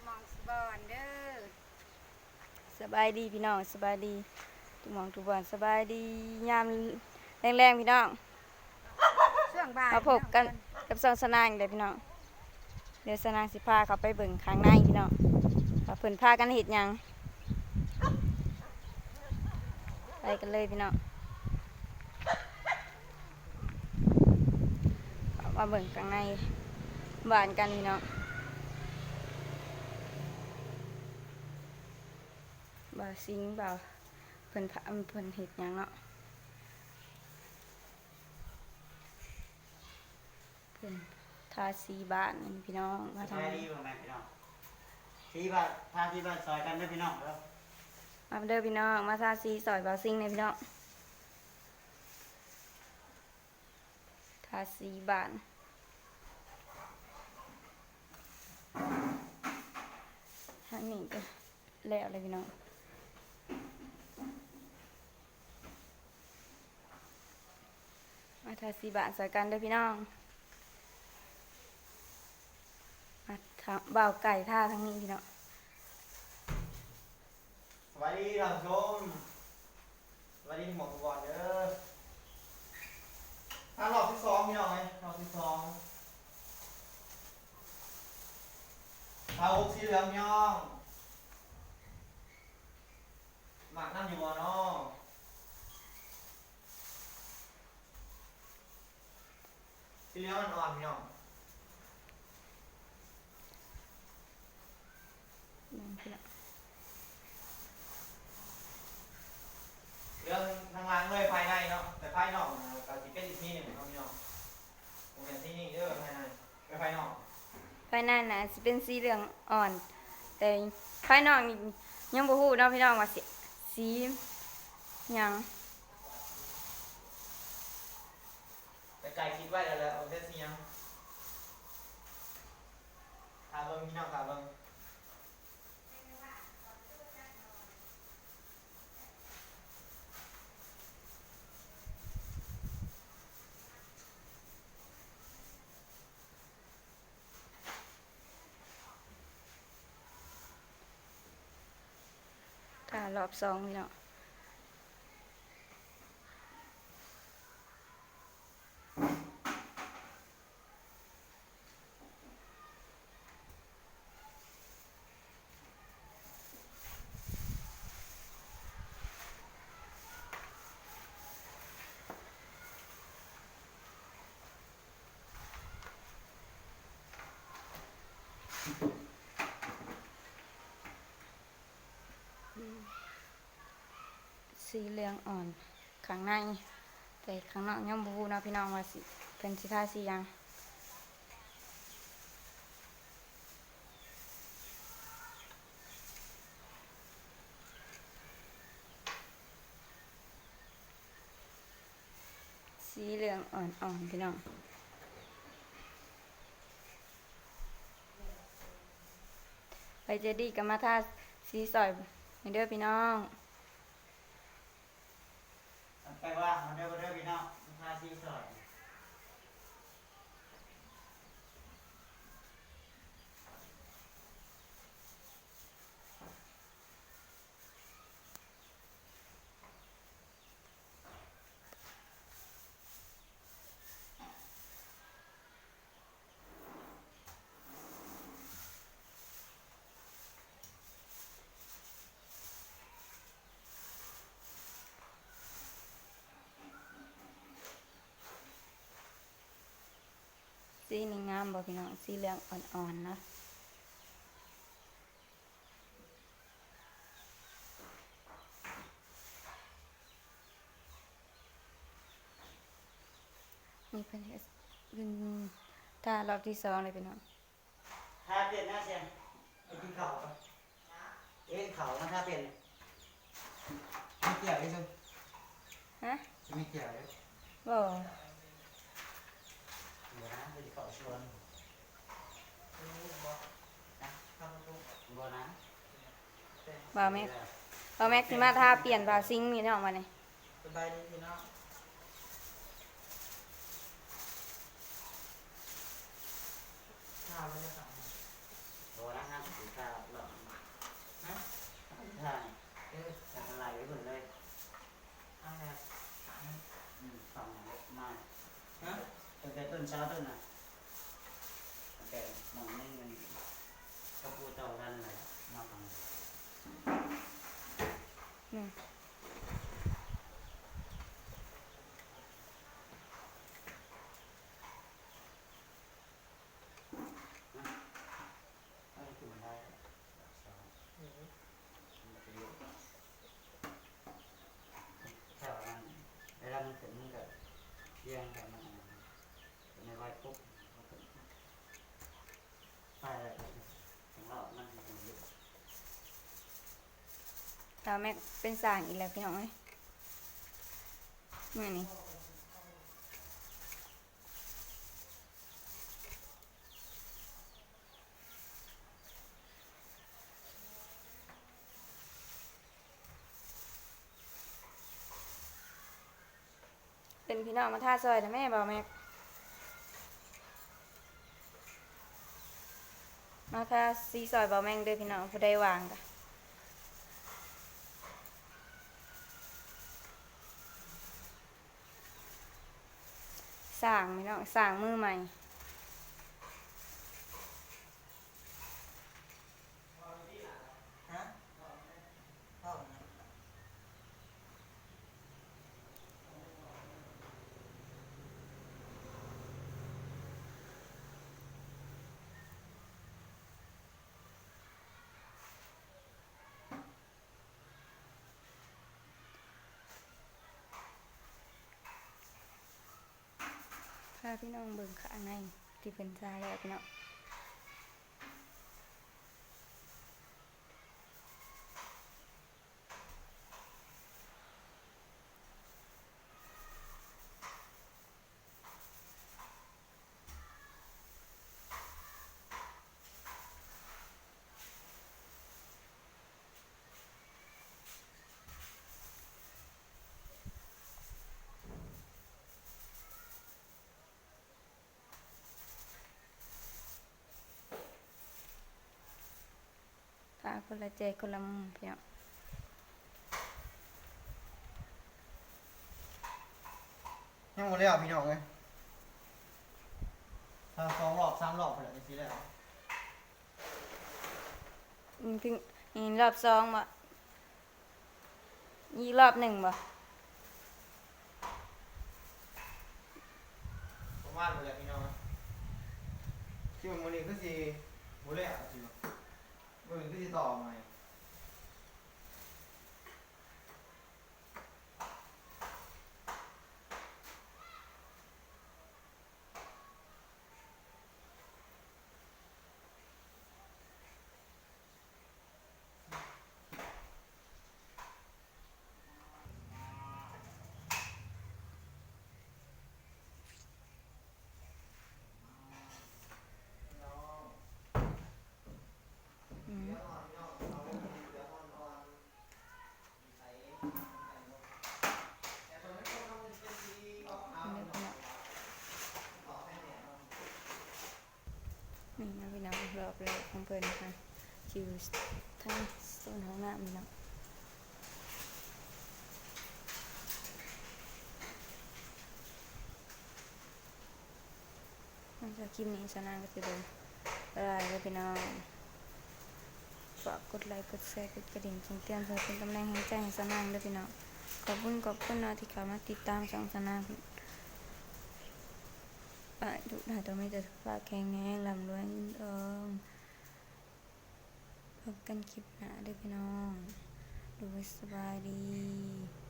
ສະບອນເດີ. ສະບາຍດີພີ່ນ້ອງ ສະບາຍດີທຸກໝ່ອງທຸກບ່ອນ ສະບາຍດີຍາມແລງໆ ພີ່ນ້ອງ. ຊ່ວງບ່າຍ ມາພົບກັນ ພີ່ນ້ອງ ກັບຊ່ອງສາວນາງອີກແລ້ວພີ່ນ້ອງ. ດຽວສາວນາງຊິພາເຂົ້າໄປເບິ່ງຂ້າງໃນພີ່ນ້ອງ ວ່າເພິ່ນພາກັນເຮັດຫຍັງ. ໄປກັນເລີຍພີ່ນ້ອງ ເຂົ້າມາເບິ່ງຂ້າງໃນບ້ານກັນພີ່ນ້ອງ. ບ່າວຊິງ ບ່າວ ເພິ່ນພາ ເພິ່ນເຮັດຫຍັງເນາະ? ເພິ່ນທາສີບ້ານພີ່ນ້ອງ ມາ ສະບາຍດີພໍ່ແມ່ພີ່ນ້ອງ ສີບ້ານ ທາສີບ້ານຊ່ອຍກັນເດີພີ່ນ້ອງເດີ. ມາເດີພີ່ນ້ອງ ມາທາສີຊ່ອຍບ່າວຊິງແດ່ພີ່ນ້ອງ ທາສີບ້ານ. ທາງນີ້ກະແລ້ວແລ້ວພີ່ນ້ອງ. ມາທາສີບ້ານຊ່ອຍກັນເດີພີ່ນ້ອງ. ມາທາ ບ່າວໄກ່ທາທາງນີ້ພີ່ນ້ອງ. ສະບາຍດີທ່ານຜູ້ຊົມ ສະບາຍດີໝົດທຸກຄົນເດີ. ທາຮອບທີສອງພີ່ນ້ອງເອີຍ ຮອບທີສອງ ທາອົບສີເຫຼືອງພີ່ນ້ອງ ມັກນຳຢູ່ບໍ່ເນາະ? ສີເຫຼືອງອ່ອນໆ ພີ່ນ້ອງ ເຫຼືອງທາງຫຼັງເລີຍ ພາຍໃນເນາະ ແຕ່ພາຍນອກນະກະຊິເປັນອີກສີໜຶ່ງເນາະພີ່ນ້ອງ ບໍ່ແມ່ນສີນີ້ເດີ ພາຍໃນ ແຕ່ພາຍນອກ ພາຍໃນນະຊິເປັນສີເຫຼືອງອ່ອນ ແຕ່ພາຍນອກນີ້ຍັງບໍ່ຮູ້ເນາະພີ່ນ້ອງວ່າຊິ ສີຫຍັງ. ແຕ່ໄກ່ຄິດໄວ້ແລ້ວແຫຼະວ່າເປັນສີຫຍັງ ຖ້າເບິ່ງພີ່ນ້ອງ ຖ້າເບິ່ງ. ຖ້າຮອບສອງນີ້ເນາະ. ອືມ ສີເຫຼືອງອ່ອນຂ້າງໃນ ແຕ່ຂ້າງນອກຍັງບໍ່ຮູ້ເນາະພີ່ນ້ອງວ່າຊິ ເພິ່ນຊິທາສີຫຍັງ. ສີເຫຼືອງອ່ອນໆ ພີ່ນ້ອງ ໃຜໃຈດີກະມາທາສີຊ່ອຍແດ່ເດີພີ່ນ້ອງ. ໄປວ່າງເດີ ເດີພີ່ນ້ອງ ມາທາສີຊ່ອຍ. ສີນີ້ງາມບໍ່ພີ່ນ້ອງ? ສີເຫຼືອງອ່ອນໆ ເນາະ. ນີ້ເພິ່ນເຮັດ ເພິ່ນທາຮອບທີສອງເລີຍພີ່ນ້ອງ. ທາປ່ຽນໜ້າຊຽງ ໄປກິນເຂົ້າກ່ອນ. ເອີ ເຂົ້າມາທາປ່ຽນ ມີກ່ຽວຢູ່ຊັ້ນ. ຮະ? ຊິມີກ່ຽວຢູ່? ບໍ່. ບໍ່ນະ ໄປກິນເຂົ້າສວນ. ບໍ່ນະ. ບ່າວແມັກ ບ່າວແມັກຊິມາທາປ່ຽນບ່າວຊິງນີ້ເນາະ ບາດນີ້. ສະບາຍດີພີ່ນ້ອງ. ຖ້າບໍ່ໄດ້ຟັງ ບໍ່ນະ ຫາກ ຖ້າເລາະ ຮະ? ຖ້າ ເອີ ແລ້ວກໍໄລ່ໄປເບິ່ງເລີຍ. ເອົາແລ້ວ ອືມ ຟັງມາ ຮະ? ຕັ້ງແຕ່ຕົ້ນສາວຕົ້ນນະ ແຕ່ໝ່ອງໜຶ່ງມັນກະປູເຕົາທັນແຫຼະ ມາຟັງ ອືມ. ເອົາແມັກເປັນຊ່າງອີກແລ້ວພີ່ນ້ອງເອີຍ ມື້ນີ້. ເອີ້ນພີ່ນ້ອງມາທາຊ່ອຍແດ່ແມ່ ບ່າວແມັກ ມາທາສີຊ່ອຍບ່າວແມັກເດີພີ່ນ້ອງ ຜູ້ໃດວ່າງກະ. ຊ່າງພີ່ນ້ອງ ຊ່າງມືໃໝ່. ຮະ? ເວົ້າຫຍັງ? ພາພີ່ນ້ອງເບິ່ງຂ້າງໃນທີ່ເພິ່ນຊ່າງແລ້ວພີ່ນ້ອງ. ພາຄົນລະແຈກຄົນລະມຸມພີ່ນ້ອງ. ຍັງບໍ່ແລ້ວພີ່ນ້ອງເອີຍ ຖ້າສອງລອບສາມລອບພຸ້ນແຫຼະ ຈັ່ງຊິແລ້ວ. ອືມ ເພິ່ງ ນີ້ລອບສອງບໍ? ອີກລອບໜຶ່ງບໍ? ປະມານນີ້ແຫຼະພີ່ນ້ອງ ຄິດວ່າມື້ນີ້ຄືຊິບໍ່ແລ້ວ ມື້ອື່ນຄືຊິຕໍ່ໃໝ່. ອືມ. ນີ້ເນາະພີ່ນ້ອງ ລອບແລກຂອງເພິ່ນນະຄະ ຢູ່ທາງໂຊນຫ້ອງນ້ຳນີ້ເນາະ. ຫຼັງຈາກຄລິບນີ້ ສາວນາງກໍຊິເບິ່ງຫຼາຍເດີພີ່ນ້ອງ. ຝາກກົດໄລ ກົດແຊ ກົດກະດິ່ງ ແຈ້ງເຕືອນ ເພື່ອເປັນກຳລັງແຮງໃຈໃຫ້ສາວນາງເດີພີ່ນ້ອງ. ຂອບຄຸນ ຂອບຄຸນເນາະ ທີ່ເຂົ້າມາຕິດຕາມຊ່ອງສາວນາງ. ອາຍຸຫຼາຍ ຕ້ອງມີແຕ່ສຸຂະພາບແຂງແຮງ ລ່ຳລວຍເງິນທອງ. ພົບກັນຄລິບໜ້າເດີພີ່ນ້ອງ ໂດຍສະບາຍດີ.